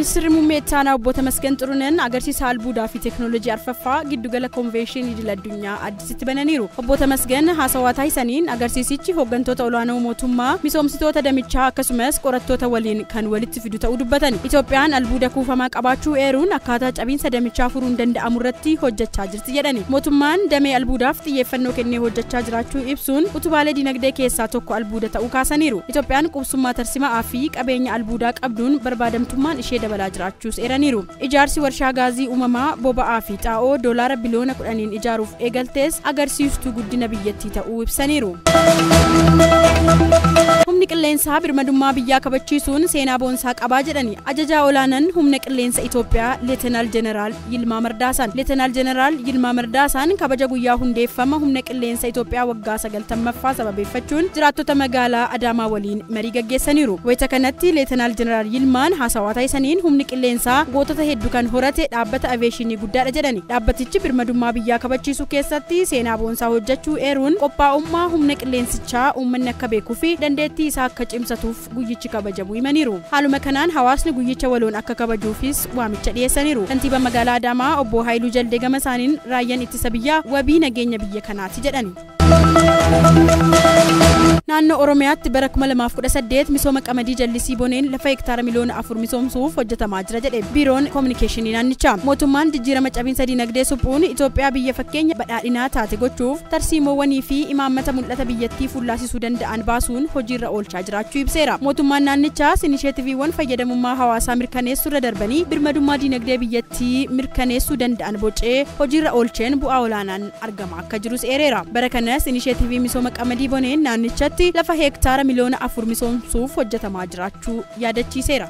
Ministeerri Muummee Itti Aanaa Obbo Tamasgan Xiruneen agarsiisa albuudaa fi teekinooloojii arfaffaa giddugala konveeshinii idil addunyaa Addisitti bananiiru. Obbo Tamasgan haasawaa taasisaniin agarsiisichi hooggantoota olaanoo mootummaa, misoomsitoota damichaa akkasumas qorattoota waliin kan walitti fidu ta'uu dubbatan. Itoophiyaan albuuda kuufamaa qabaachuu eeruun akkaataa cabiinsa damichaa furuun danda'amu irratti hojjechaa jirti jedhani. Mootummaan damee albuudaaf xiyyeeffannoo kennee hojjechaa jiraachuu ibsuun utubaalee dinagdee keessaa tokko albuuda ta'uu kaasaniiru. Itoophiyaan qubsummaa tarsimaa'aa fi qabeenya albuudaa qabduun barbaadamtummaan ishee dabalaa jiraachuus eeraniiru. Ijaarsi warshaa gaazii uumamaa boba'aa fi xaa'oo doolaara biliyoona 10 ijaaruuf eegaltees agarsiistuu guddina biyyattii ta'uu ibsaniiru. Humni qilleensaa birmadummaa biyyaa kabachiisuun seenaa boonsaa qabaa jedhani ajajaa olaanaan humna qilleensa Itoophiyaa Leetenaal Jeneraal Yilmaa Mardaasaan. Leetenaal Jeneraal Yilmaa Mardaasaan kabaja guyyaa hundeeffama humna qilleensa Itoophiyaa waggaa 90ffaa sababeeffachuun jiraattota magaalaa Adaamaa waliin marii gaggeessaniiru. Wayita kanatti Leetenaal Jeneraal Yilmaan haasawaa taasisaniin humni qilleensaa gootota hedduu kan horate dhaabbata aveeshinii guddaadha jedhani. Dhaabbatichi birmadummaa biyyaa kabachiisuu keessatti seenaa boonsaa hojjechuu eeruun qophaa'ummaa humna qilleensichaa uummanni akka beekuu fi dandeettii isaa akka cimsatuuf guyyichi kabajamu himaniiru. Haaluma kanaan hawaasni guyyicha waloon akka kabajuufis waamicha dhiyeessaniiru. Kantiibaa magaalaa Adaamaa obbo Haayiluu Jaldee gama isaaniin raayyaan ittisa biyyaa wabii nageenya biyya kanaati jedhani. Naannoo Oromiyaatti bara 2018 misooma qamadii jallisii boneen lafa hektaara miliyoona 4 misoomsuuf hojjetamaa jira jedhe biiroon koominikeeshinii naannichaa. Mootummaan jijjiirama cabiinsa dinagdee suphuun Itoophiyaa biyya fakkeenya badhaadhinaa taate gochuuf tarsiimoowwanii fi imaammata mul'ata biyyattii fuullaasisuu danda'an baasuun hojiirra oolchaa jiraachuu ibseera. Mootummaan naannichaas inisheetiviiwwan fayyadamummaa hawaasaa mirkaneessuu irra darbanii birmadummaa dinagdee biyyattii mirkaneessuu danda'an bocee hojiirra oolcheen bu'aa olaanaan argama akka jirus eereera. Bara kanas inisheetivii misooma qamadii boneen naannichatti lafa hektaara miliyoona 4 misoomsuuf hojjetamaa jiraachuu yaadachiiseera.